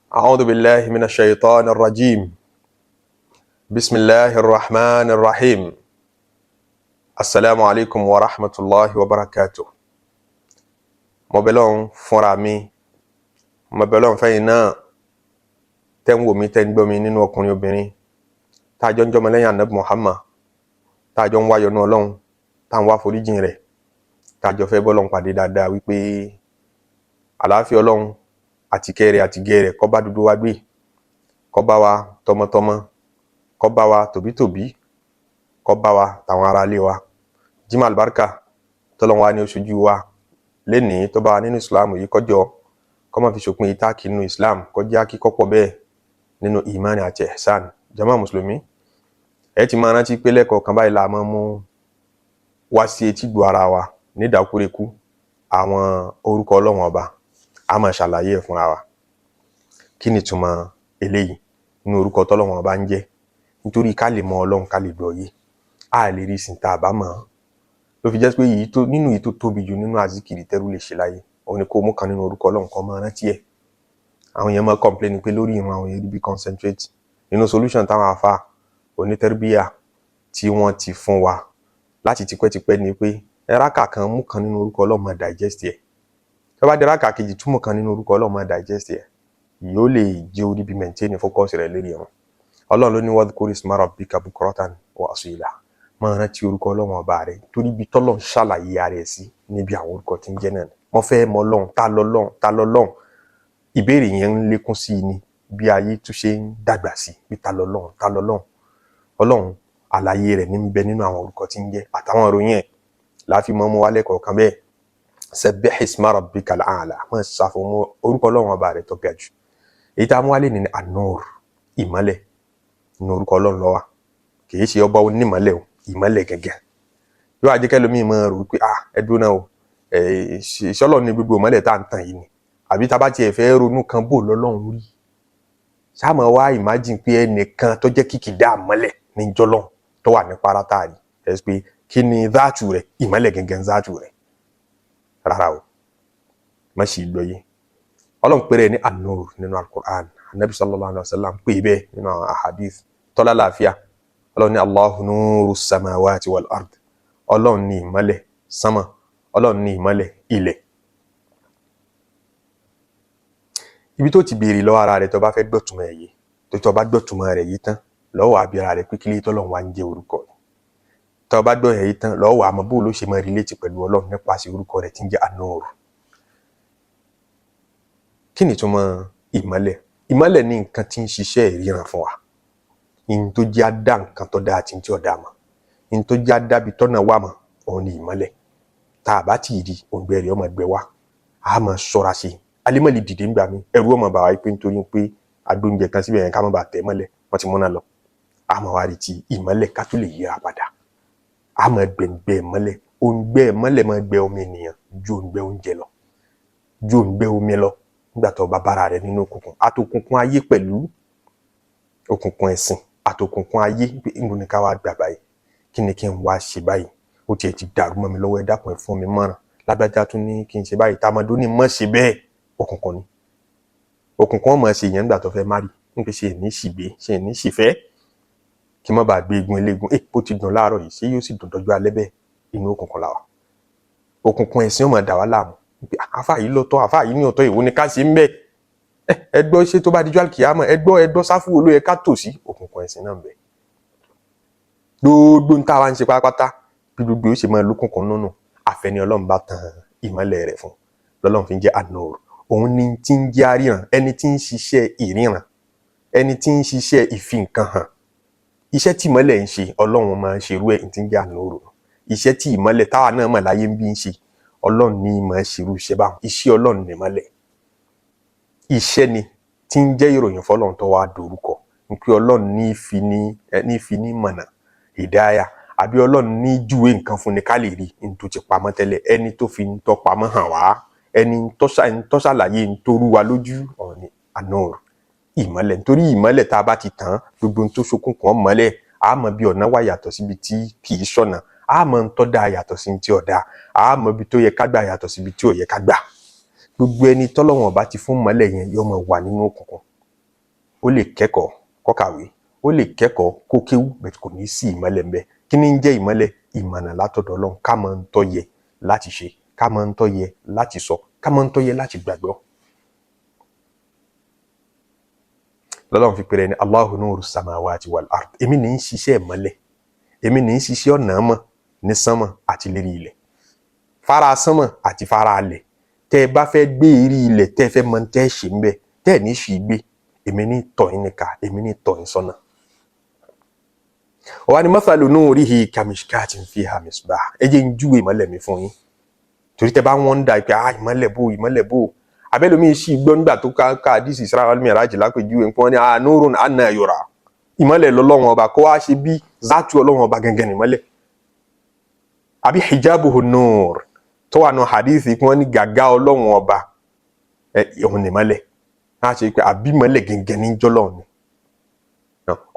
أعوذ بالله من الشيطان الرجيم. بسم الله الرحمن الرحيم. السلام عليكم ورحمة الله وبركاته. Mo bẹ̀ Ọlọ́run fúnra mi, mo bẹ̀ Ọlọ́run fẹ́yin náà tẹ́ ń wò mí, tẹ́ ń gbọ́ mi, nínú ọkùnrin, obìnrin, tá a jọ ń jọmọ lẹ́yìn Anabi Muhammad, tá a jọ ń wáyọnú Ọlọ́run, tá a ń wá foríjìn rẹ̀, tá a jọ fẹ́ bọ́lọ́run pàdé dáadáa, wípé àlàáfíà Ọlọ́run àti kẹ́ rẹ̀ àti gẹ́ rẹ̀ kó bá dúdú wa gbé, kó bá wa tọmọtọmọ, kó bá wa tòbítòbí, kó bá wa tàwọn aráalé wa. Jimá alibarika tọ́lọ́run wa ní oṣooju wa lénìí, tó bá wa nínú Islam yìí, kọjọ kó má fi ṣòpin ìtaàkì nínú Islam, kọjá kíkọ́pọ̀ bẹ́ẹ̀ nínú imani àti ihsan. Jama mùsùlùmí, ẹ ti máa rántí pé lẹ́kọ̀ọ́ kan báyìí la máa mú wá sí etí gbọ́ ara wa nídàkúrekú àwọn orúkọ Ọlọ́run Ọba. A máa ṣàlàyé ẹ̀ fúnra wa, kí ni ìtumọ̀ eléyìí nínú orúkọ tọ́lọ́run Ọba ń jẹ́, nítorí ká lè mọ Ọlọ́run, ká lè gbọ́ yé. A lè rí sìn tá a bá mọ̀ ọ́n. Ló fi jẹ́ pé èyí tó nínú èyí tó tóbi jù nínú àzíkìrì tẹ́rù lè ṣe láyé, òun ni kó mú kan nínú orúkọ Ọlọ́run, kó máa rántí ẹ̀. Àwọn èèyàn máa complain pé lórí ìrun, àwọn èèyàn rí bí concentrate. Nínú solution táwọn afa onítẹ́rìbíyà tí wọ́n ti fún wa láti tipẹ́tipẹ́ ni pé ẹ̀ráka kan, mú kan nínú orúkọ Ọlọ́run, máa digest ẹ̀. Tó bá dé ráka kejì, tún mú kan nínú orúkọ Ọlọ́run, máa digest ẹ̀. Yóò lè jẹ́ orí bí maintain focus rẹ̀ lórí ìrun. Ọlọ́run ló ní wadhkur isma rabbika bukratan wa asila, máa rántí orúkọ Ọlọ́run Ọba rẹ̀, torí ibi tọ́lọ́run ṣàlàyé ara ẹ̀ sí níbi àwọn orúkọ tí ń jẹ́ náà. Wọ́n fẹ́ mọ Ọlọ́run, ta lọ́lọ́run, ta lọ́lọ́run? Ìbéèrè yẹn ń lékún sí i ni bí ayé tún ṣe ń dàgbà sí, bí ta lọ́lọ́run, ta lọ́lọ́run? Ọlọ́run, àlàyé rẹ̀ ní ń bẹ nínú àwọn orúkọ tí ń jẹ́ àtàwọn ìròyìn ẹ̀ láfi mọ́ mú wálé kọ̀ọ̀kan bẹ́ẹ̀. Sabbih isma rabbikal a'la, máa ṣàfọ̀mọ́ orúkọ Ọlọ́run Ọba rẹ̀ tó ga jù. Èyí tá a mú wálé ní An-Nur, ìmọ́lẹ̀. Nínú orúkọ Ọlọ́run ló wà. Kì í ṣe ọba onímọ́lẹ̀ o, ìmọ́lẹ̀ gẹ́gẹ́. Yóò wá jẹ́ kẹ́lòmíì máa rò wípé, ah, ẹ dúró náà o, ṣọlọ́ ní gbogbo ìmọ́lẹ̀ tá à ń tàn yìí ni? Àbí tá a bá tiẹ̀ fẹ́ ronú kan, bò lọ́lọ́run rí, sáàmù wá imagine pé ẹnìkan tó jẹ́ kìkìdá ìmọ́lẹ̀ ní jọlọ́n tó wà ní párátà rí ẹ pé kí ni záàtù rẹ̀? Ìmọ́lẹ̀ gẹ́gẹ́ záàtù rẹ̀. Rárá o, má sì gbọ́ yé. Ọlọ́run péré ní An-Nur nínú Al-Qur'an. Anabi sallallahu alayhi wa sallam pè bẹ́ẹ̀ nínú àwọn ahadith tọ́lá láàfíà. Ọlọ́run ní Allahu nuru samawati wal ard. Ọlọ́run ní ìmọ́lẹ̀ sánmà, Ọlọ́run ní ìmọ́lẹ̀ ilẹ̀. Ibi tó ti béèrè lọ́wọ́ ara rẹ̀, tó bá fẹ́ gbọ́tùmọ̀ ẹ̀ yìí, tó bá gbọ́tùmọ̀ rẹ̀ yìí tán, lọ́wọ́ àbíra rẹ̀ pé kí lè tọ́lọ́run wá ń jẹ́ orúkọ rẹ̀. Tó bá gbọ́ ẹ̀ yìí tán, lọ́wọ́ àmọ́ bó ló ṣe máa relate pẹ̀lú Ọlọ́run nípasẹ̀ orúkọ rẹ̀ tí ń jẹ́ An-Nur. Kí ni ìtumọ̀ ìmọ́lẹ̀? Ìmọ́lẹ̀ ní nǹkan tí ń ṣiṣẹ́ ìríran fún wa, ní tó jẹ́ á dá nǹkan tó dáa àti tí ò dáa mọ̀, ní tó jẹ́ á dábi tọ́nà wà mọ̀, òun ni ìmọ́lẹ̀. Tá a bá tí ì rí, òǹgbẹ rẹ̀ ọmọ ẹgbẹ́ wa, a máa ṣọ́ra sí i. Alẹ́ lè dìde ńgbà mí, ẹrú ọmọ bàwá pé nítorí pé agbóúnjẹ kan síbẹ̀ yẹn, ká má bàa tẹ̀ mọ́lẹ̀, wọ́n ti múná lọ. A máa wá retí ìmọ́lẹ̀ ká tó lè yíra padà. A máa gbẹ̀ngbẹ̀ ìmọ́lẹ̀. Òǹgbẹ ìmọ́lẹ̀ máa gbẹ ọmọ ènìyàn ju òǹgbẹ oúnjẹ lọ, ju òǹgbẹ omi lọ. Nígbà tó bá bára rẹ nínú òkùnkùn, àtòkùnkùn ayé pẹ̀lú òkùnkùn ẹ̀sìn, àtòkùnkùn ayé, pé níbo ni ká wá gbà báyìí? Kí ni kí n wá ṣe báyìí? Ó tiẹ̀ ti dàrú mọ́ mi lọ́wọ́. Ẹ dákun, ẹ fún mi mọ̀ràn. Lágbájá tún ní kí n ṣe báyìí, tàmọ̀dó ní mọ̀ ṣe bẹ́ẹ̀. Òkùnkùn ni. Òkùnkùn ọmọ ṣe yẹn nígbà tó fẹ́ má rí ń pè ṣe ní ṣìgbé, ṣe ní ṣìfẹ́, kí má bàa gbé egun eléegun. Ẹ bó ti dùn láàárọ̀ yìí, ṣé yóò sì dùn dọ́jú alẹ́ bẹ́ẹ̀? Inú òkùnkùn la wà. Òkùnkùn ẹ̀sìn ọmọ dà wá láàmú pé àfáà yìí lọ́tọ̀, àfáà yìí ní ọ̀tọ̀, èwo ni ká ṣe ń bẹ́ẹ̀? Ẹ gbọ́, ṣé tó bá dijọ́ àlùkìyámọ̀? Ẹ gbọ́, ẹ gbọ́, sáfù wo ló yẹ ká tò sí? Òkùnkùn ẹ̀sìn náà ń bẹ. Gbogbo ń tá a wá ń ṣe pátápátá, bí gbogbo ó ṣe máa lókùnkùn nínú, àfẹni Ọlọ́run bá tan ìmọ́lẹ̀ rẹ̀ fún, lọ́lọ́run fi ń jẹ́ An-Nur. Òun ni tí ń jẹ́ àríran, ẹni tí ń ṣiṣẹ́ ìríran, ẹni tí ń ṣiṣẹ́ ìfi nǹkan hàn. Iṣẹ́ tí ìmọ́lẹ̀ ń ṣe, Ọlọ́run máa ń ṣerú ẹ̀, tí ń jẹ́ An-Nur. Iṣẹ́ tí ìmọ́lẹ̀ táwa náà mọ̀ láyé ń bí ń ṣe, Ọlọ́run ní máa ṣerú iṣẹ́ báwọn. Iṣẹ́ Ọlọ́run ní ìmọ́lẹ̀. Iṣẹ́ ni tí ń jẹ́ ìròyìn fọlọ́run tó wá dorúkọ pé Ọlọ́run ní fi ní mọ̀nà, ìdáyà, àbí Ọlọ́run ní júwe nǹkan fún ni ká lè rí ní tó ti pamọ́ tẹ́lẹ̀. Ẹni tó fi ń tọ́ pamọ́ hàn wá, ẹni tó ṣàlàyé ń tó rú wa lójú, ọ̀hún ni An-Nur, ìmọ́lẹ̀. Nítorí ìmọ́lẹ̀ tá a bá ti tàn, gbogbo ohun tó ṣókùnkùn mọ́lẹ̀. A mọ̀ bí ọ̀nà wà yàtọ̀ síbi tí kì í ṣọ̀nà, a mọ̀ ń tọ́ da yàtọ̀ sí tí ò dáa, a mọ̀ ibi tó yẹ ká gbà yàtọ̀ síbi tí ò yẹ ká gbà. Gbogbo ẹni tọ́lọ́wọ̀n bá ti fún mọ́lẹ̀ yẹn, yóò máa wà nínú òkùnkùn. Ó lè kẹ́kọ̀ọ́ kó kàwé, ó lè kẹ́kọ̀ọ́ kó kéwú, bẹ́ẹ̀ kò ní sí ìmọ́lẹ̀ ńbẹ. Kí ni ń jẹ́ ìmọ́lẹ̀? Ìmọ̀nà látọ̀dọ̀ Ọlọ́run, ká mọ̀ ń tó yẹ láti ṣe, ká mọ̀ ń tó yẹ láti sọ, ká mọ̀ ń tó yẹ láti gbàgbọ́. Lọ́lọ́run fi pèrè ní Allahu nuru samawati wal ard. Èmi ní ń ṣiṣẹ́ ìmọ́lẹ̀, èmi ní ń ṣiṣẹ́ ọ̀nà mọ̀ ní sánmọ̀ àti lérí ilẹ̀, fara sánmọ̀ àti fara alẹ̀. Tẹ́ ẹ bá fẹ́ gbé eré ilẹ̀, tẹ́ ẹ fẹ́ mọ̀ tẹ́ ẹ ṣe ń bẹ̀, tẹ́ ẹ ní ṣì gbé, èmi ní tọ́ yín níka, èmi ní tọ́ yín sọ́nà. Wọ́n ní mathalu nurihi kamishkatin fiha misbah. Ẹ jẹ́ ń júwe ìmọ́lẹ̀ mi fún yín, torí tẹ́ bá wọ́n ń da ìpè ah ìmọ́lẹ̀ bò, ìmọ́lẹ̀ bò. Abẹ́lómi sì gbọ́ nígbà tó ká àdìsí Isra wal Miraj lápèjúwe nǹkan ní ah nurun anna yura, ìmọ́lẹ̀ lọ́lọ́wọ́n ọba kó wá ṣe bí zátù ọlọ́wọ́n ọba gangan ìmọ́lẹ̀. Àbí hijabuhu nur tó wà nù hadithi kí wọ́n ní gàgá ọlọ́wọ́n ọba òun ní ìmọ́lẹ̀. Á ṣe pé àbí ìmọ́lẹ̀ gangan ní jọ́lọ́run ni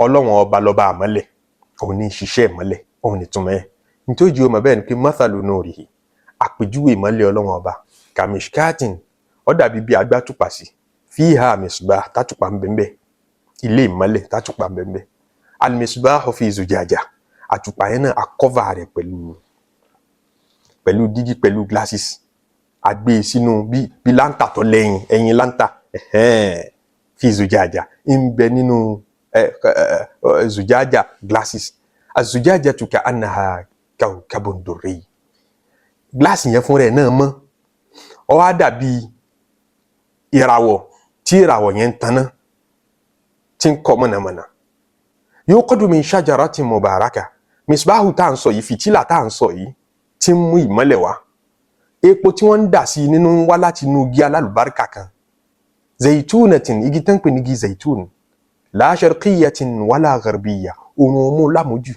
ọlọ́wọ́n ọba lọ́ba àmọ́lẹ̀, òun ní ṣiṣẹ́ ìmọ́lẹ̀, òun ní túmọ̀ ẹ̀. Nítorí ọmọ bẹ́ẹ̀ ni pé mathalu nurihi, àpèjúwe ìmọ́lẹ̀ ọlọ́wọ́n ọba, kamishkatin, ó dàbí bí agbátùpà sí, fiha misbah, tátùpà ń bẹ́ẹ̀, ilé ìmọ́lẹ̀ tátùpà ń bẹ́ẹ̀, al-misbahu fi zujaja, àtùpà yẹn náà akọ́fà rẹ̀ pẹ̀lú dígí, pẹ̀lú glasses, àgbé sínú bí láńtà tó lẹ́yìn ẹ̀yìn láńtà, fi zujaja ń bẹ nínú zujaja glasses, azujajatu ka annaha kawkabun durri, gíláàsì yẹn fúnra ẹ̀ náà mọ́, ó wá dàbí ìràwọ̀ tí ìràwọ̀ yẹn ń taná tí ń kọ́ mọ̀nàmọ̀nà. Yuqadu min shajaratin mubaraka, misbahu tá à ń sọ yìí, fìtílà tá à ń sọ yìí tí ń mú ìmọ́lẹ̀ wá, epo tí wọ́n ń dà sí nínú ń wá láti inú igi alálùbáríkà kan, zaitunatin, igi tán pè ní igi zaitun, la sharqiyatin wala gharbiyya, òrùn ọmú lámójú,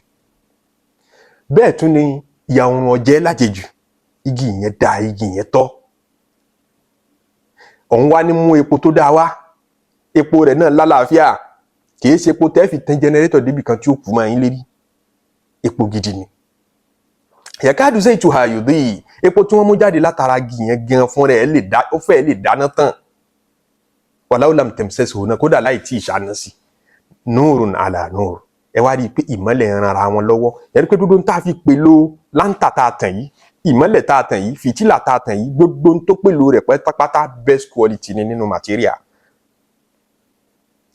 bẹ́ẹ̀ tún ni ìyà òrùn ọ̀jẹ́ lájẹjù, igi yẹn da, igi yẹn tọ́. Òun wá ní mú epo tó dáa wá, epo rẹ̀ náà lálàáfíà, kìí ṣe epo tẹ́ fi tan jẹnẹrétọ̀ débi kan tí ó kú máa yín lérí, epo gidi ni. Yakadu zaytuha yudhi, epo tí wọ́n mú jáde látara igi yẹn gan fún rẹ̀ lè dá, ó fẹ́ lè dáná tán, walau lam tamsashu náà, kódà láì tí ì ṣáná sí. Nurun ala nur, ẹ wá rí i pé ìmọ́lẹ̀ ń ran ara wọn lọ́wọ́. Ẹ rí i pé dúdú tá a fi pèlò láńtà tá a tàn yìí, ìmọ́lẹ̀ tá a tàn yìí, fìtílà tá a tàn yìí, gbogbo ń tó pèlò rẹ̀ pátápátá best quality ni nínú material.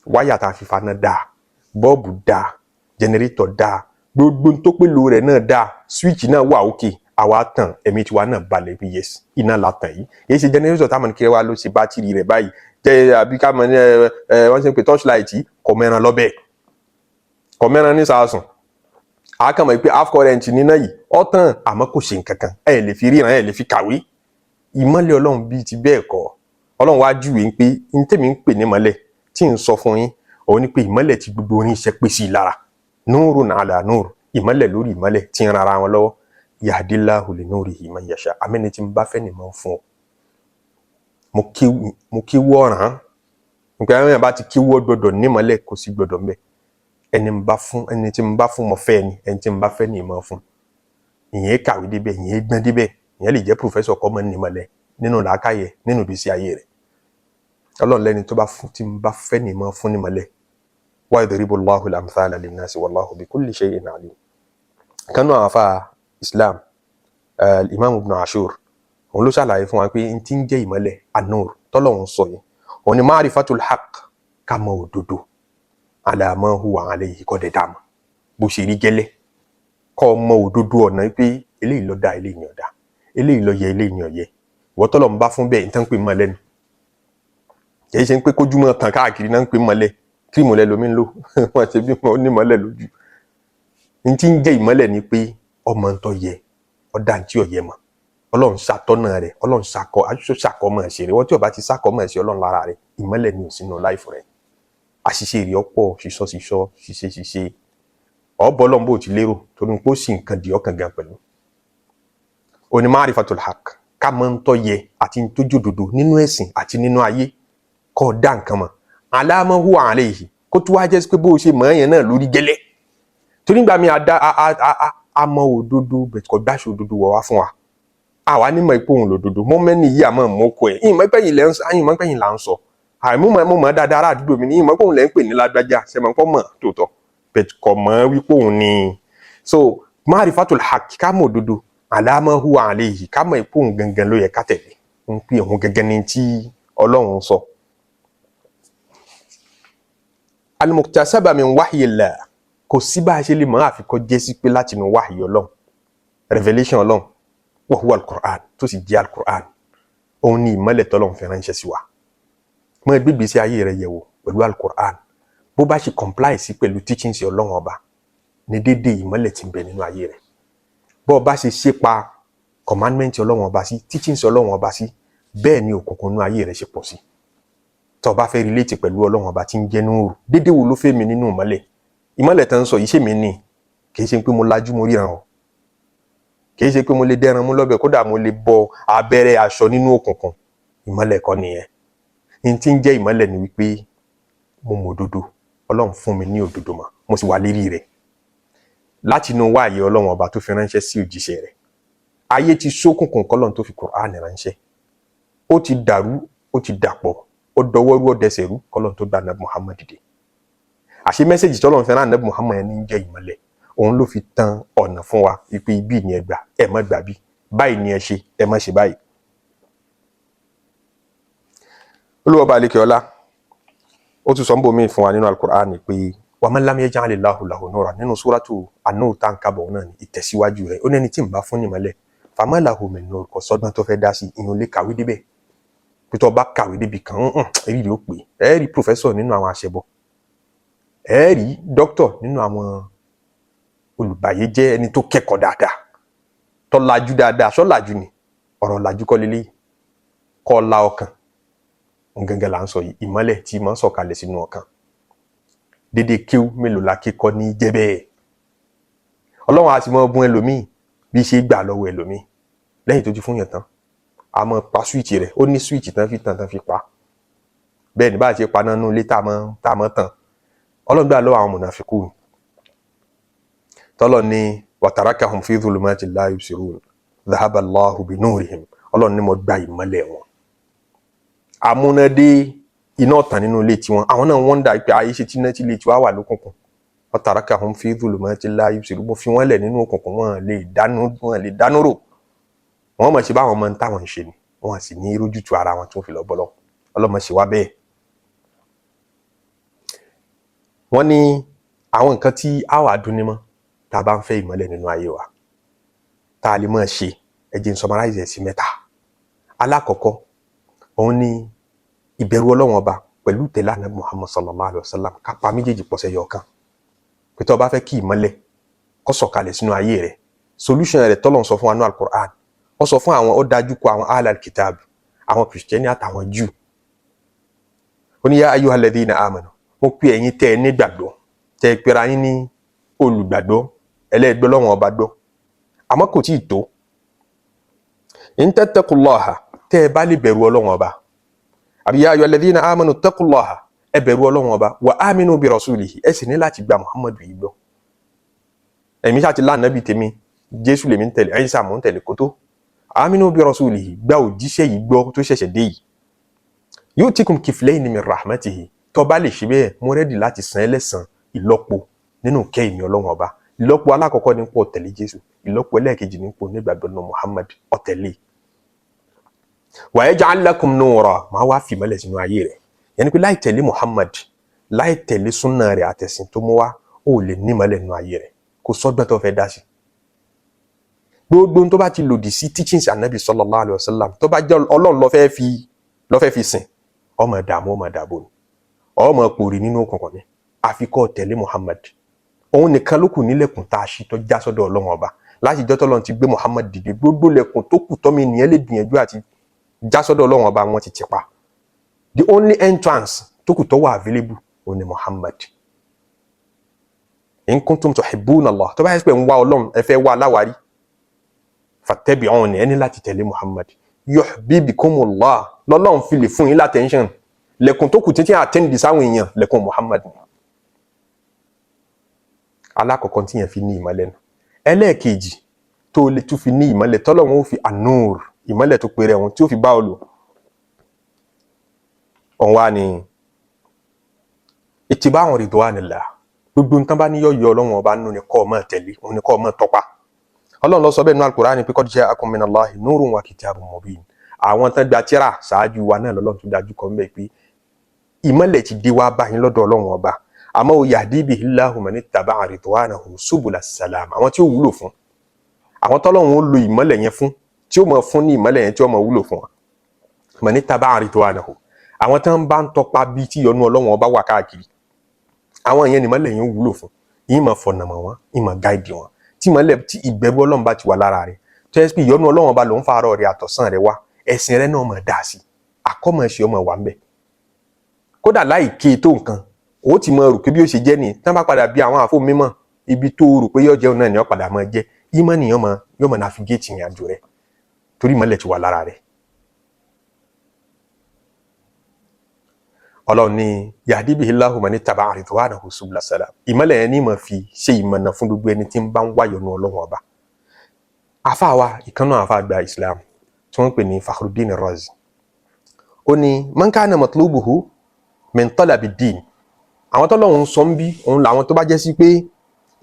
Wáyà tá a fi faná dáa, bọ́ọ̀bù dáa, jẹnẹrétọ̀ dáa, gbogbo ń tó pèlò rẹ̀ náà dáa, switch náà wà òkè, àwa tàn, ẹ̀mí tiwa náà balẹ̀ bí yes, iná la tàn yìí. Kì í ṣe jẹnẹrétọ̀ táwọn kiri wa ló ṣe bátìrì rẹ̀ báyìí jẹ́, àbí ká mọ̀ ní ẹ ẹ wọ́n ṣe ń pè torchlight yìí, kò mẹ́ran lọ́bẹ̀, kò mẹ́ran ní sàásùn. A kàn mọ̀ pé half current níná yìí ọ̀tàn, àmọ́ kò ṣe nǹkan kan, ẹ lè fi ríran, ẹ lè fi kàwé. Ìmọ́lẹ̀ ọlọ́run bíi ti bẹ́ẹ̀ kọ́. Ọlọ́run wá júwe pé n tèmi ń pè ní ìmọ́lẹ̀ tí ń sọ fún yín òun ni pé ìmọ́lẹ̀ tí gbogbo orin iṣẹ́ pé sí i lára, nurun ala nur, ìmọ́lẹ̀ lórí ìmọ́lẹ̀ tí ń ran ara wọn lọ́wọ́. Yahdillahu li nurihi man yasha, amẹ́ni tí ń bá fẹ́ ni mọ̀ ń fún ọ. Mo kí wọ́ ràn án nípa ẹ̀rọ yẹn bá ti kí wọ́ gbọdọ̀ nímọ́lẹ̀, kò sí gbọdọ̀ mbẹ́. Ẹni ń bá fún, ẹni tí ń bá fún, mo fẹ́ ni, ẹni tí ń bá fẹ́ ni mọ̀ fún. Ìyẹn kàwé débẹ̀, ìyẹn gbọ́n débẹ̀, ìyẹn lè jẹ́ professor kọ́ mọ́ nímọ́lẹ̀ nínú làákàyè, nínú ìgbésí ayé rẹ̀. Ọlọ́run lẹ́ni tó bá fún, tí ń bá fẹ́ ni mọ̀ fún nímọ́lẹ̀. Wa yadribu Allahu al-amthala linnasi wallahu bi kulli shay'in alim. Kánú àwọn afa Islam, Imam Ibn Ashur, òun ló ṣàlàyé fún wa pé n tí ń jẹ́ ìmọ́lẹ̀ an-nur tọ́lọ́run sọ yìí, òun ni ma'rifatul haqq, ká mọ òdodo, ala ma huwa alayhi, kọ́ dẹ̀ dàmọ́ bó ṣe rí gẹ́lẹ́, kọ́ mọ òdodo ọ̀nà pé eléyìí ló dáa, eléyìí ni ò dáa, eléyìí ló yẹ, eléyìí ni ò yẹ. Ìwọ tọ́lọ̀ ń bá fún bẹ́ẹ̀, ní tán pé mọ́ lẹ́nu, kì í ṣe pé kójúmọ́ tàn káàkiri náà ń pè mọ́lẹ̀. Cream lẹ́lòmí ń lò, wọ́n ṣe bí wọ́n ní mọ́lẹ̀ lójú. N tí ń jẹ́ ìmọ́lẹ̀ ni pé ọmọ ń tọ́ yẹ ọ̀dà tí ò yẹ mọ́. Ọlọ́run ṣàtọ́nà rẹ̀, ọlọ́run ṣàkọ aṣọ ṣàkọmọ̀ ẹ̀ṣẹ̀ rẹ̀. Wọ́n tí ó bá ti ṣàkọmọ̀ ẹ̀ṣẹ̀ ọlọ́run lára rẹ̀, ìmọ́lẹ̀ ni ò sínú life rẹ̀. Àṣìṣe rẹ̀ ọ̀pọ̀, ṣiṣọ́ ṣiṣọ́, ṣiṣe ṣiṣe, ọ̀bọ̀ ọlọ́run bó ti lérò, torí pé ó sì nǹkan di ọkàn gan pẹ̀lú. Òní ma'rifatul haqq, ká mọ̀ ń tọ́ yẹ àti ń tójú òdodo nínú ẹ̀sìn àti nínú ayé, kọ́ ọ dá nǹkan mọ̀, ala ma huwa alayhi, kó tó wá jẹ́ pé bó o ṣe mọ̀ ẹ́ yẹn náà lórí gẹ́lẹ́. Torí nígbà míì a mọ òdodo bẹ̀, kò gbáṣọ òdodo wọ̀ wá fún wa, àwa nímọ̀ ipò òun lòdodo mọ́ mẹ́ni yìí, àmọ́ mọ́ kọ ẹ̀ ìmọ̀ pẹ́yìn lẹ́ ń sọ, ìmọ̀ pẹ́yìn là ń sọ. Àìmú mọ̀ mọ̀ dáadáa, ará àdúgbò mi ní ìmọ̀ pé òun lẹ́ ń pè ní lágbájá. Ṣe mọ̀ kọ́ mọ̀ tòótọ́, bẹ̀t kọ̀ mọ̀ wípé òun ni. So ma'rifatul haqq, ká mọ̀ òdodo, ala ma huwa alayhi, ká mọ̀ pé òun gangan ló yẹ ká tẹ̀lé, ń pè òun gangan ní tí Ọlọ́run sọ. Al-muktasaba min wahyillah, kò sí bá a ṣe lè mọ̀ àfikọ́ jẹ́ sí pé látinú wahyi Ọlọ́run, revelation Ọlọ́run, wa huwa al-Qur'an, tó sì jẹ́ al-Qur'an, òun ni ìmọ́lẹ̀ tọ́lọ́run fi ránṣẹ́ sí wa. Mọ gbígbèsè ayé rẹ yẹ̀wò pẹ̀lú al-Qur'an, bó bá ṣe comply sí pẹ̀lú teachings Ọlọ́run Ọba ní déédéé ìmọ́lẹ̀ tí ń bẹ nínú ayé rẹ. Bó o bá ṣe ṣe pa commandment Ọlọ́run Ọba sí, teachings Ọlọ́run Ọba sí, bẹ́ẹ̀ ni òkùnkùn nínú ayé rẹ ṣe pọ̀ sí. Tó o bá fẹ́ relate pẹ̀lú Ọlọ́run Ọba tí ń jẹ́ núùrù, déédéé wo ló fẹ́ mi nínú ìmọ́lẹ̀? Ìmọ́lẹ̀ tó ń sọ yìí ṣe mí ní, kì í ṣe pé mo lajú mo ríran o, kì í ṣe pé mo lè dẹ́ran mú lọ́bẹ̀, kódà mo lè bọ abẹ́rẹ́ aṣọ nínú òkùnkùn. Ìmọ́lẹ̀ kọ́ nìyẹn. Ní tí ń jẹ́ ìmọ́lẹ̀ ni wípé mo mọ òdodo, Ọlọ́run fún mi ní òdodo mọ̀, mo sì wà lérí rẹ̀ láti inú wáyé Ọlọ́run Ọba tó fi ránṣẹ́ sí òjíṣẹ́ rẹ̀. Ayé ti ṣókùnkùn kọ́lọ́n tó fi Kùránì ránṣẹ́. Ó ti dàrú, ó ti dàpọ̀, ó dọwọ́rú, ó dẹsẹ̀rú kọ́lọ́n tó gba Ànábì Muhammad dìde. Àṣé message tọ́lọ́run fẹ́ rán Ànábì Muhammad yẹn ní ń jẹ́ ìmọ́lẹ̀. Òun ló fi tan ọ̀nà fún wa wípé ibi ni ẹ gbà, ẹ má gbà bí báyìí ni ẹ ṣe, ẹ má ṣe báyìí. Olúwa Ọba àlekè ọlá, ó tún sọ ń bomi fún wa nínú Al-Qur'an pé wa man lam yaj'alillahu lahu nuran, nínú súrátù An-Nur tá n kábọ̀ náà ní ìtẹ̀síwájú rẹ̀. Ó ní ẹni tí ń bá fún ní ìmọ́lẹ̀, fama lahu min nur, kò sọ́gbọ́n tó fẹ́ dá sí. Ìyẹn ò lè kàwé débẹ̀ pé tó bá kàwé débi kan ń rí rí ó pè é. Rí professor nínú àwọn àṣẹbọ, ẹ rí doctor nínú àwọn olùbàyéjẹ́, ẹni tó kẹ́kọ̀ọ́ dáadáa, tó lajú dáadáa. Ṣọ́làjú ni ọ̀rọ̀ làjú kọ́ lélẹ́yìí, kọ́ la ọkàn òun gangan là ń sọ yìí. Ìmọ́lẹ̀ tí máa ń sọ̀kalẹ̀ sínú ọkàn, dédé kíw mélòó la kíkọ́ ní jẹ́ bẹ́ẹ̀. Ọlọ́run á sì mọ bùn ẹlòmíì bí ṣe gbà lọ́wọ́ ẹlòmíì lẹ́yìn tó ti fún yàn tán, a mọ pa switch rẹ̀. Ó ní switch tán fi tàn tán fi pa bẹ́ẹ̀ ní bá a ṣe pa náà nínú ilé tá a mọ tàn. Ọlọ́run gbà lọ́wọ́ àwọn mùnàfíkù tọ́lọ̀ ní watarakahum fi dhulumati la yubsirun dhahaba Allahu bi nurihim. Ọlọ́run ní mo gba ìmọ́lẹ̀ wọn. Amúnádé iná ọ̀tàn nínú ilé tiwọn, àwọn náà wọ́n ń dà pé ayé ṣe tí iná tí ilé tiwa wà lókùnkùn. Watarakahum fi dhulumati la yubsirun, mo fi wọ́n lẹ̀ nínú òkùnkùn, wọn lè dánú, wọn lè dánú rò. Wọ́n mọ̀ ṣe báwọn ọmọ táwọn ń ṣe ni wọ́n sì ní rójútu ara wọn tí wọ́n fi lọ bọ́lọ́. Ọlọ́mọ ṣe wá bẹ́ẹ̀. Wọ́n ní àwọn nǹkan tí a wà dún ní mọ́ tá a bá ń fẹ́ ìmọ́lẹ̀ nínú ayé wa, tá a lè máa ṣe, ẹ jẹ́ n summarize ẹ̀ sí mẹ́ta. Alákọ̀ọ́kọ́ òun ni ìbẹ̀rù Ọlọ́run Ọba pẹ̀lú tẹ̀lé Ànábì Muhammad sallallahu alayhi wa sallam, ká pa méjèèjì pọ̀ sẹ́yọ kan. Pé tó o bá fẹ́ kí ìmọ́lẹ̀ kó sọ̀kalẹ̀ sínú ayé rẹ̀, solution rẹ̀ tọ́lọ̀ ń sọ fún wa ní Al-Qur'an, ó sọ fún àwọn, ó dájú kọ àwọn ahlal kitab, àwọn kìrìsìtẹ́nì àtàwọn Júù. Ó ní yá ayyuhal ladhina amanu, mo pe ẹ̀yin tẹ́ ẹ nígbàgbọ́, tẹ́ ẹ pera yín ní olùgbàgbọ́, ẹlẹ́gbẹ́ Ọlọ́run Ọba gbọ́, àmọ́ kò tí ì tó. In tattaqullaha, tẹ́ ẹ bá lè bẹ̀rù Ọlọ́run Ọba, àbí yá ayyuhal ladhina amanu taqullaha, ẹ bẹ̀rù Ọlọ́run Ọba, wa aminu bi rasulihi, ẹ sì ní láti gba Muhammadu yìí gbọ́. Ẹ̀mí ṣáà ti lánàbì tèmi, Jésù lèmi ń tẹ̀lé, Ìsá mò ń tẹ̀lé, kótó. Aminu bi rasulihi, gba òjíṣẹ́ yìí gbọ́ tó ṣẹ̀ṣẹ̀ dé yìí. Yu'tikum kiflayni min rahmatihi, tó bá lè ṣe bẹ́ẹ̀, mo ready láti san ẹ́ lẹ́san ìlọ́po nínú kẹ́ ìmí Ọlọ́run Ọba. Ìlọ́po alákọ̀ọ́kọ́ ní pọ̀ tẹ̀lé Jésù, ìlọ́po ẹlẹ́ẹ̀kejì ní pọ̀ nígbàgbọ́ nínú Muhammad ọ̀tẹ̀lé. Wa yaj'al lakum nura, máa wá fìmọ́lẹ̀ sínú ayé rẹ̀. Yẹn ni pé láì tẹ̀lé Muhammad, láì tẹ̀lé súnà rẹ̀ àtẹ̀sìn tó mú wá, ó lè nímọ́lẹ̀ nínú ayé rẹ̀. Kò sọ́gbọ́n tó fẹ́ dá sí. Gbogbo tó bá ti lòdì sí teachings Anabi sallallahu alayhi wa sallam, tó bá jẹ́ Ọlọ́run ló fẹ́ fi sìn, ọmọ dààmú, ọmọ dààbò ni, ọmọ pòrì nínú òkùnkùn ni. Àfi kó tẹ̀lé Muhammad, òun nìkan ló kù nílẹ̀kùn tá a ṣí tó já sọ́dọ̀ Ọlọ́run Ọba. Láti ìjọ́ tọ́lọ́run ti gbé Muhammad dìde, gbogbo lẹ̀kùn tó kù tọ́mi ènìyàn lè gbìyànjú àti já sọ́dọ̀ Ọlọ́run Ọba, wọn ti tì pa. The only entrance tó kù tó wà available òun ni Muhammad. In kuntum tuhibbuna Allah, tó bá yẹ pé ń wá Ọlọ́run, ẹ fẹ́ wá aláwárí, fattabi'uni, ẹ ní láti tẹ̀lé Muhammad. Yuhbibkumullah, lọ́lọ́run fi lè fún yín l'attention. Lẹ̀kùn tó kù títí àtẹ́ǹdì sáwọn èèyàn, lẹ̀kùn Muhammad ni. Alákọ̀ọ́kọ́ tí yẹn fi ní ìmọ́lẹ̀ nù. Ẹlẹ́ẹ̀kejì tó lè tún fi ní ìmọ́lẹ̀ tọ́lọ́run ó fi anur, ìmọ́lẹ̀ tó péré wọn tí ó fi bá ọ lò, Òun wá ní ittiba'u ridwanillah. Gbogbo nǹkan bá ní yọ yọ Ọlọ́run Ọba nínú ni kọ́ ọ máa tẹ̀lé, òun ni kọ́ ọ máa tọpa. Ọlọ́run ló sọ bẹ́ẹ̀ nínú Al-Qur'ani pé qad ja'akum minallahi nurun wa kitabun mubin. Àwọn tán gba tíra ṣáájú wa náà lọ́lọ́run tó dájú kọ́ mbẹ́ pé ìmọ̀lẹ̀ ti dé wá báyìí lọ́dọ̀ Ọlọ́run Ọba. Àmọ́ o yahdi bihillahu man ittaba'a ridwanahu subula salam. Àwọn tí ó wúlò fún, àwọn tọ́lọ́run ó lo ìmọ̀lẹ̀ yẹn fún, tí ó máa fún ní ìmọ̀lẹ̀ yẹn, tí ó máa wúlò fún wọn, man ittaba'a ridwanahu, àwọn tán bá ń tọpa bí tí ìyọ́nú Ọlọ́run Ọba wà káàkiri, àwọn yẹn ni ìmọ̀lẹ̀ yẹn ó wúlò fún. Yìí máa fọ̀nà mọ̀ wọ́n, yìí máa guide wọn. Tí ìmọ̀lẹ̀, tí ìbẹ̀rù Ọlọ́run bá ti wà lára rẹ̀, tó yẹ pé ìyọ́nú Ọlọ́run Ọba ló ń fa àárọ̀ rẹ̀ àtọ̀sán rẹ̀ wá, ẹ̀sìn rẹ̀ náà máa dà sí, àkọ́mọ̀ṣe ọmọ wà ń bẹ̀. Kódà láì ké tó nǹkan, ó ti mọ rò pé bí ó ṣe jẹ́ nìyí. Tán bá padà bí àwọn àfọ mímọ́, ibi tó rò pé yóò jẹun náà ni ó padà máa jẹ́. Ìmọ̀ nìyẹn máa yóò máa navigate ìrìn àjò rẹ̀ torí ìmọ̀lẹ̀ ti wà lára rẹ̀. Ọlọ́run ní yahdi bihillahu man ittaba'a ridwanahu subula salam. Ìmọ̀lẹ̀ yẹn ní mọ̀ fi ṣe ìmọ̀nà fún gbogbo ẹni tí ń bá ń wáyọ̀nù Ọlọ́run Ọba. Àfa wa ìkànnà, àfa àgbà Islam tí wọ́n ń pè ní Fakhruddin Razi, ó ní man kana matlubuhu min talabi din. Àwọn tọ́lọ́run sọ ń bí òun làwọn tó bá jẹ́ sí pé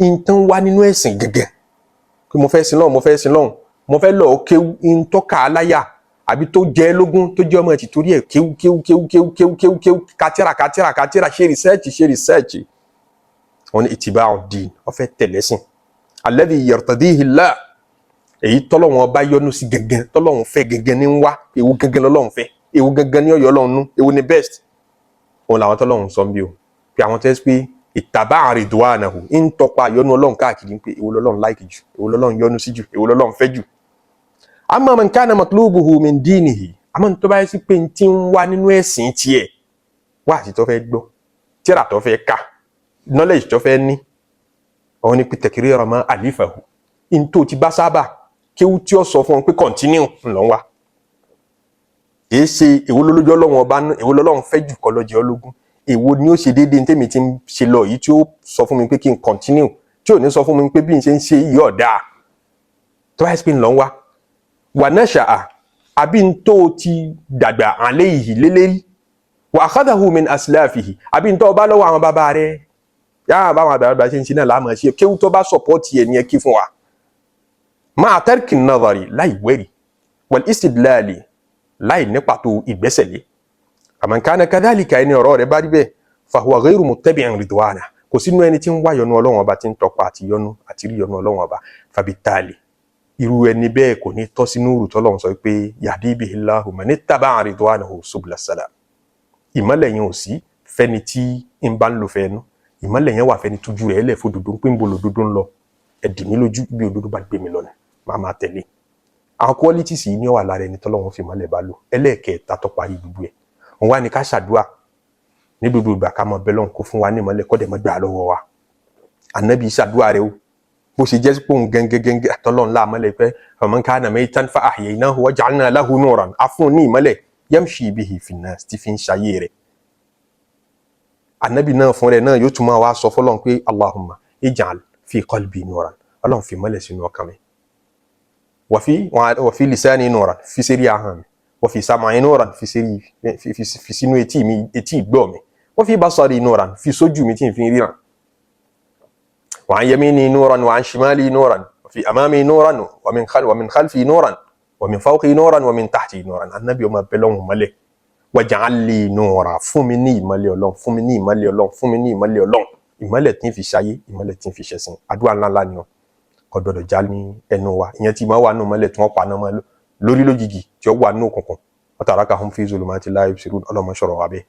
nǹkan wá nínú ẹ̀sìn gẹ́gẹ́ pé mo fẹ́ sin lọ́hùn, mo fẹ́ sin lọ́hùn, mo fẹ́ lọ́ọ́ kéwú, ntọ́ka aláyà àbí tó jẹ́ lógún, tó jẹ́ ọmọ ẹ̀ tìtorí ẹ̀ kéwú kéwú kéwú kéwú kéwú kéwú kéwú, katira katira katira, ṣe research, ṣe research. Wọn ní ittiba'u din, wọ́n fẹ́ tẹ̀lé sìn alladhi yartadihi Allah, èyí tọ́lọ́wọ́n bá yọ́nú sí gẹ́gẹ́, tọ́lọ́wọ́n fẹ́ gẹ́gẹ́ ní ń wá. Èwo gẹ́gẹ́ lọ́lọ́run fẹ́? Èwo gẹ́gẹ́ ní ọ̀yọ́ Ọlọ́run nú? Èwo ni best? Òun làwọn tọ́lọ́run sọ ń bí o, pé àwọn tẹ́ pé ittaba'a ridwanahu, ń tọpa yọ́nú Ọlọ́run káàkiri, pé èwo lọ́lọ́run like jù, èwo lọ́lọ́run yọ́nú sí jù, èwo lọ́lọ́run fẹ́ jù. Amma man kana matlubuhu min dinihi, àmọ́ tó bá yẹ sí pé n ti ń wá nínú ẹ̀sìn tiẹ̀ wá, àti tó fẹ́ gbọ́ tíra, tó fẹ́ ka, knowledge tó fẹ́ ní, òun ni pé takrira ma alifahu, n tó ti bá sábà kéwú, tí ó sọ fún ọ pé continue ńlọ wá. Kìí ṣe èwo lólójú Ọlọ́run Ọba nú, èwo lọ́lọ́run fẹ́ jù kọ́ lọ́jọ́ ológun, èwo ni ó ṣe déédéé tèmi ti ń ṣe lọ yìí, tí ó sọ fún mi pé kí n continue, tí ò ní sọ fún mi pé bí n ṣe ń ṣe yìí ọ̀dà. Tó bá yẹ pé ńlọ wá wà náà ṣàà àbí n tó ti dàgbà alayhi lélẹ́rí, wa akhadahu min aslafihi, àbí n tó bá lọ́wọ́ àwọn bàbá rẹ̀, yáà báwọn àgbàlagbà ṣe ń ṣe náà láàmú ṣe, kéwú tó bá support ẹ̀ ní ẹ kí fún wa, ma'a tarki nadhari, láì wẹ́rì, wal istidlali, láì ní pàtó ìgbésẹ̀lé. Faman kana kadhalika, ẹni ọ̀rọ̀ rẹ̀ bá rí bẹ́ẹ̀, fahuwa ghayru muttabi'in ridwana, kò sínú ẹni tí ń wá yọ́nú Ọlọ́run Ọba, tí ń tọpa àti yọ́nú àti rí yọ́nú Ọlọ́run Ọba. Fabitali, irú ẹni bẹ́ẹ̀ kò ní tọ́ sínú òrù tọ́lọ́run sọ pé yahdi bihillahu man ittaba'a ridwanahu subula salam. Ìmọ́lẹ̀ yẹn ò sí fẹ́ni tí ń bá ń lò fẹ́nu. Ìmọ́lẹ̀ yẹn wà fẹ́ni tójú rẹ̀ lẹ̀ fòdòdó ń pín bolo òdodo ń lọ. Ẹ̀dì mi lójú, bí òdodo bá gbé mi lọ ni màá máa tẹ̀lé. Àwọn qualities yìí ní ó wà lára ẹni tọ́lọ́run fi ìmọ́lẹ̀ bá lò. Ẹlẹ́ẹ̀kẹta tó parí gbogbo ẹ̀, òun wá ní ká ṣàdúà ní gbogbo ìgbà, ká mọ bẹ́lọ́n kó fún wa ní ìmọ́lẹ̀, kọ́ dẹ̀ mọ́ gbà lọ́wọ́ wa. Ànábì ṣàdúà rẹ̀ o, bó ṣe jẹ́ pé òun gẹ́gẹ́gẹ́gẹ́ àtọ́lọ́run láàmọ́lẹ̀ pé faman kana maytan fa ahyaynahu wa ja'alna lahu nuran, afún ní ìmọ́lẹ̀, yamshi bihi finnas, tí fi ń ṣayé rẹ̀. Ànábì náà fún rẹ̀ náà yóò tún máa wá sọ fọlọ́run pé allahumma ij'al fi qalbi nuran, Ọlọ́run fi ìmọ́lẹ̀ sínú ọkàn mi, wa fi lisani nuran, fi sérí ahọ́n mi, wa fi sam'i nuran, fi sérí fi sínú etí mi, etí ìgbọ́ mi, wa fi basari nuran, fi sójú mi tí n fi ríran, wa an yamini nuran wa an shimali nuran wa fi amami nuran wa min khalfi nuran wa min fawqi nuran wa min tahti nuran. Anabi ọmọ abẹ́lẹ́ ọ̀hún mọ́lẹ̀, waj'al li nura, fún mi ní ìmọ́lẹ̀ Ọlọ́run, fún mi ní ìmọ́lẹ̀ Ọlọ́run, fún mi ní ìmọ́lẹ̀ Ọlọ́run, ìmọ́lẹ̀ tí ń fi ṣayé, ìmọ́lẹ̀ tí ń fi ṣẹ̀sìn. Àdúrà ńláńlá ni ọ kò gbọdọ̀ já ní ẹnu wa. Ìyẹn tí máa wà nù mọ́lẹ̀ tí wọ́n pa náà mọ́ lórí lójijì, tí ó wà nù òkùnkùn, wa tarakahum fi zulumati la yubsirun. Ọlọ́mọ sọ̀rọ̀ wa bẹ́ẹ̀.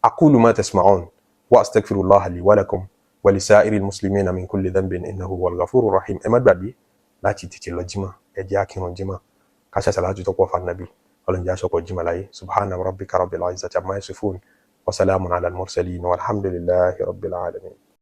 Aqulu ma tasma'un wa astaghfirullaha li wa lakum wa lisa'iril muslimina min kulli dhanbin innahu huwal ghafurur rahim. Ẹ má gbàgbé láti tètè lọ jímọ̀. Ẹ jẹ́ akírun jímọ̀, ká ṣe àsàlátù tó pọ̀ fún Ànábì. Ọlọ́run jẹ́ aṣọ́pọ̀ jímọ̀ láyé. Subhana rabbika rabbil izzati amma yasifun wa salamun ala al mursalin walhamdulillahi rabbil alamin.